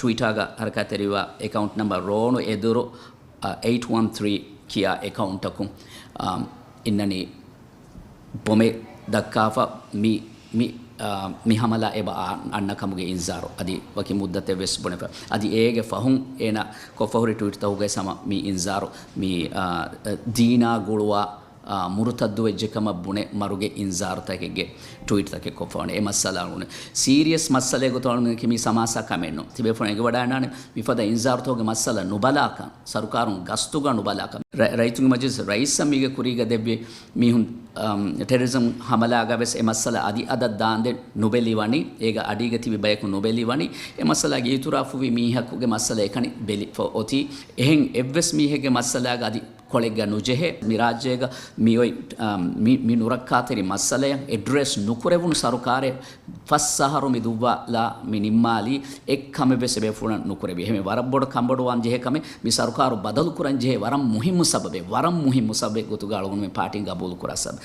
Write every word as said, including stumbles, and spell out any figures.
ޓްވިޓާގަ ހަރަކާތްތެރިވާ އެކައުންޓް ނަމްބަރ ރޯނު އެދުރު، އ، އެއިޓް ވަން ތްރީ ކިޔާ އެކައުންޓަކުން، އ، އިންނަނީ ބޮމެއް ދައްކާފަ މި، މި، އ، މި ހަމަލާ އެބަ އަ، އަންނަ ކަމުގެ އިންޒާރު. އަދި ވަކި މުއްދަތެއް ވެސް ބުނެފަ. އަދި އޭގެ ފަހުން އޭނަ ކޮށްފަ ހުރި ޓްވިޓްތަކުގައި ހަމަ މި އިންޒާރު މި، އ، ދީނާ ގުޅުވާ އާ، މުރުތައްދުވެއްޖެ ކަމަށް ބުނެ މަރުގެ އިންޒާރުތަކެއްގެ ޓްވީޓްތަކެއް ކޮށްފަވަނީ. އެ މައްސަލަ އުޅުނެ. ސީރިއަސް މައްސަލައެއް ގޮތަށް އަޅުގަނޑަކީ މީ ސަމާސާ ކަމެއް ނޫން. ތިބޭފުޅުން އެނގިވަޑައިގަންނާނެ މިފަދަ އިންޒާރުތަކުގެ މައްސަލަ ނުބަލާކަން، ސަރުކާރުން ގަސްތުގަ ނުބަލާކަން. ރަ-، ރައްޔިތުންގެ މަޖިލިސް ރައީސަށް މީގެ ކުރީގަ ދެއްވި މީހުން، އަމް، ޓެރަރިޒަމް ހަމަލާގަ ވެސް އެ މައްސަލަ އަދި އަދަށް ދާންދެން ނުބެލިވަނީ، އޭގަ އަޑީގަ ތިބި ބަޔަކު ނުބެލިވަނީ، އެ މައްސަލާގެ އިއުތިރާފުވި މީހަކުގެ މައްސަލަ އެކަނި ބެލި ފަ-، އޮތީ. އެހެން އެއްވެސް މީހެއްގެ މައްސަލާގަ އަދި ކޮޅެއްގަ ނުޖެހޭ. މި ރާއްޖޭގަ މި އޮތް، އާ، މި، މި ނުރައްކާތެރި މައްސަލަޔަށް އެޑްރެސް ނުކުރެވުނު ސަރުކާރެއް ފަސް އަހަރު މި ދުއްވާލާ މި ނިންމާލީ. އެއްކަމެއް ވެސް އެބޭފުޅުން ނުކުރެވި. އެހެން ވަރަށް ބޮޑަށް ކަންބޮޑުވާން ޖެހޭ ކަމެއް މި ސަރުކާރު ބަދަލު ކުރަން ޖެހޭ ވަރަށް މުހިއްމު ސަބަބެއް، ވަރަށް މުހިއްމު ސަބަބެއް ގޮތުގަ އަޅުގަނޑުމެން ޕާޓީން ގަބޫލު ކުރާ ސަބަބެއް.